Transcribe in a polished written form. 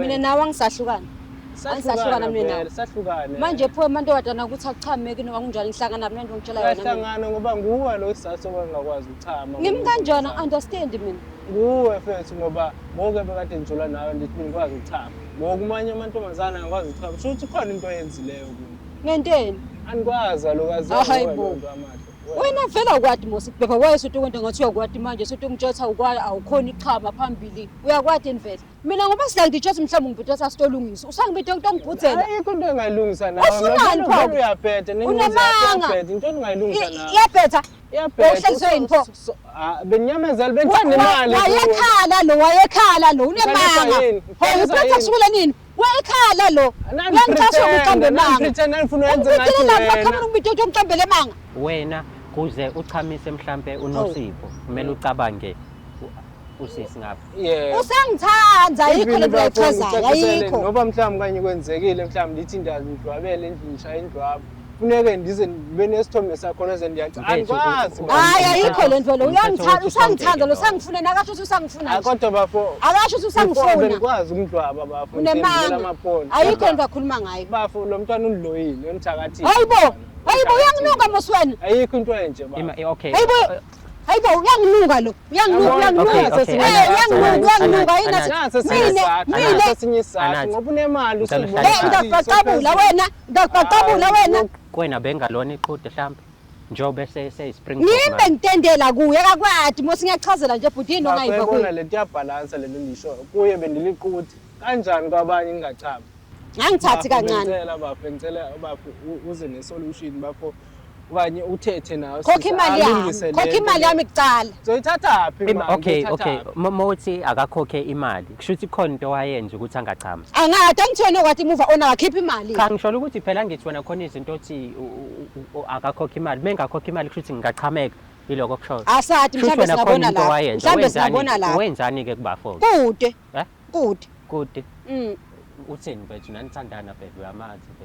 Mina nawe angisahlukani. Angisahlukana mina nawe. Sahlukane. Manje pho amantombazana ukuthi akuchameki noma kunjani ngihlangana mina nto ngitshela yona mina. Sahlangana ngoba nguwe lo isizathu sokuba ngingakwazi ukuchama. Ngimi kanjani understand mina. Nguwe mfethu ngoba ngoke bekade ngijula nawe ndithi mina ngikwazi ukuchama. Ngoku kumanye amantombazana angakwazi ukuchama. Kusho ukuthi khona into oyenzileyo kimi. Ngenteni? Andikwazi kaloku Hayi aziwa bo. loo nto amahle. Wena vele awukwati mos kubhebha wayesuthi kwento ngathi uyakwati manje suthi ungitshela ukuthi awukwazi awukhoni ukuchama phambili. Uyakwati yini vele? Mina ngoba sidla ngitshela ukuthi mhlawumbe ngibhithe sasitolungisa. Usangibithe into ongibhudzela. Ayikho into engayilungisa nawe. Ufunani pho? Vele uyabheda Unamanga. Uyabheda into engayilungisa nawe. Iyabhetha. Iyabheda. Uhlaliswe yini pho? Benginyamezela bengithanda imali. Wayekhala lo, wayekhala lo, Ngikhaliswa unemanga. yini? Hawu Ngikhaliswa uphetha yini? kusukela nini? Wayekhala lo. Uyangicasha ukuqamba emanga. Pretend nanifuna wenze ngathi Ungibithele lapha wena. khamera ungibithe ukuthi ungiqambele emanga. Wena kuze uchamise mhlampe uNosipho kumele ucabange usisi ngapha. Yeah. Usangithanda ayikho Even lento bafo, ayichazayo ngicacisele, ayikho. Noba mhlawumbe kanye kwenzekile mhlawumbe ndithi ndiyazidlwabela endlini ngishaya indlwabo. Funeke ndize ndibe nesithombe sakhona ze ndiyaca. Mfethu, Andikwazi. Hayi ayikho lento lo. Umthetho Uyangithanda wethu usangithanda lo sonke-ke lowo. usangifuna nakasho ukuthi usangifuna Hayi nje. kodwa bafo. Akasho ukuthi usangifuna. Bengikwazi ukundlwaba bafo. Unemanga. Amaphono. Ayikho lento akhuluma ngayo. Bafo lo mntwana undiloyile, undithakathile. Hayibo, hayibo uyanginuka mos wena. Ayikho into enje bafo. Okay. Hayibo. Hayibo uyanginuka lo. Uyanginuka uyanginuka. Okay, okay, Eh uyanginuka uyanginuka yini Nasi esinye Mina isizathu, mina nasi esinye isizathu Anathi. ngoba unemali Ngicela usubona uhlale Eh phansi. ngiyakubhaqabula wena, ngiyakubhaqabula wena. Kuwena bengalona iqhude mhlampe njengoba seyi-spring Ngimbe ngitendela kuye akakwati mos ngiyachazela nje bhuti yini ongayiva Bafo kuye. lento iyabhalansa lento endiyishoyo. Kuye bendiliquthe. Kanjani kwabanye ngingachami? Ngangithathi Bafo, kancane. Ngicela bafo, ngicela bafo uze ne-solution bafo okanye uthethe nawe. Khokha sisi, imali yami. alungise Khokha lento imali le. yami kuqala. Uzoyithatha phi imali? Okay, Uzoyithatha okay. phi? Mawuthi akakhokhe imali, kusho ukuthi khona into wayenza ukuthi angachami. Angade angithiwe nokwathi muva ona akakhipha imali. Cha ngisho ukuthi phela ngithi wena khona izinto othi akakhokhe imali. Mengakhokha imali kusho ukuthi ngingachameka yiloko okushoyo. Asathi Kusho mhlambe ukuthi wena khona singabona into lapho. wayenza. Mhlambe Wenzani- singabona lapho. Wenzani-ke kubafo? Kude. Eh? Kude. Kude. Mm. Uthini mfethu nanithandana phela uyamazi phela.